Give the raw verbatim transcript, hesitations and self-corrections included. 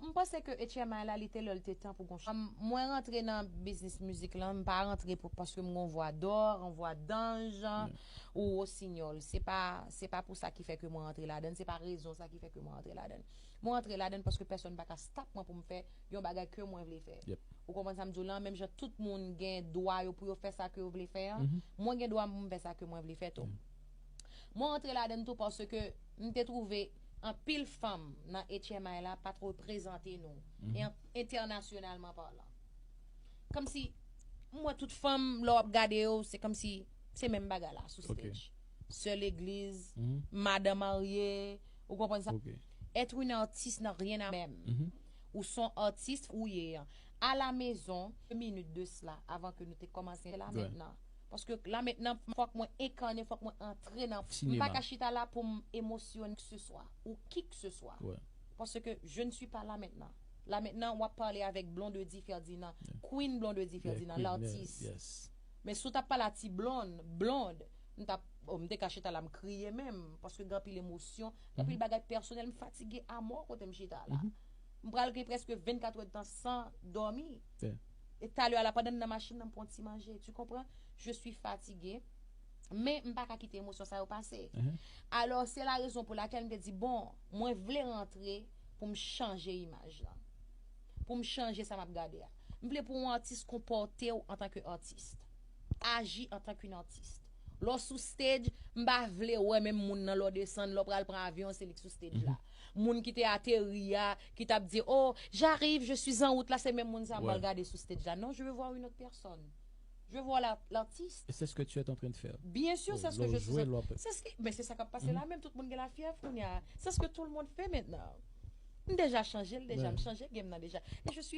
M panse ke H M I la, li te lè l te tan pou gon chanjman. Mwen rantre nan biznis mizik lan, m pa rantre pou, paske m gon vwa dò, yon vwa danj, ou wosinyòl. Se pa, se pa pou sa ki fè ke mwen rantre ladan, se pa rezon sa ki fè ke mwen rantre ladan. Mwen rantre ladan paske pèsonn pa ka stop mwen pou m fè yon bagay ke mwen vle fè. Ou konprann sa m di w lan? Menm jan tout moun gen dwa yo pou yo fè sa ke yo vle fè an, mwen gen dwa pou m fè sa ke mwen vle fè tou. Mwen rantre ladan tou paske m te twouve anpil fanm nan H M I la pa t reprezante nou, e an- entènasyonalman palan. Kòmsi, m wè tout fanm, lè w ap gade yo, se kòmsi se menm bagay la sou stage. Sè legliz, madan marye, ou konprann sa? Être une artiste n'a rien à même. Ou son artiste ou ye an. À la maison, deux minutes de cela, avant que nou te kòmanse la mentnan. Paske la mentnan, fòk mwen enkane, fòk mwen antre nan. M pa ka chita la pou m emosyone ki ke se swa, ou ki ke se swa. Paske je ne suis pas là maintenant. La mentnan, w ap pale avèk Blondedy Ferdinand, Queen Blondedy Ferdinand, l'artiste. Men si w t ap pale a ti Blonde, Blonde, m t ap, oh, m te ka chita la, m kriye menm, paske gen anpil emosyon, gen anpil bagay pèsonèl, m fatige a mò kote m chita la. M pral gen prèske vennkat èdtan san dòmi. E talè a la, pandan m nan machin nan, m pran ti manje. Tu comprends? Je suis fatiguée. Men m pa ka kite emosyon sa yo pase. Alò, se la rezon pou lakèl m te di, bon, mwen vle rantre pou m chanje imaj lan. Pou m chanje sa m ap gade a. M vle pou yon atis konpòte w antanke atis. Aji antanke yon atis. Lè w sou stage, m pa vle wè menm moun nan lè w desann, lè w pral pran avyon, se li k sou stage la. Moun ki te ateri a, ki t ap di, oh, j'arrive, je suis en route la, se menm moun sa m pral gade sou stage la. Non, je veux voir une autre personne. Je vois la- l'artiste. Et c'est ce que tu es en train de faire. Bien sûr, c'est ce que je suis. C'est ce que, mais c'est ça qui a passé là même. Tout le monde a la fièvre, c'est ce que tout le monde fait maintenant. M deja chanje l deja, m chanje game nan deja. Et je suis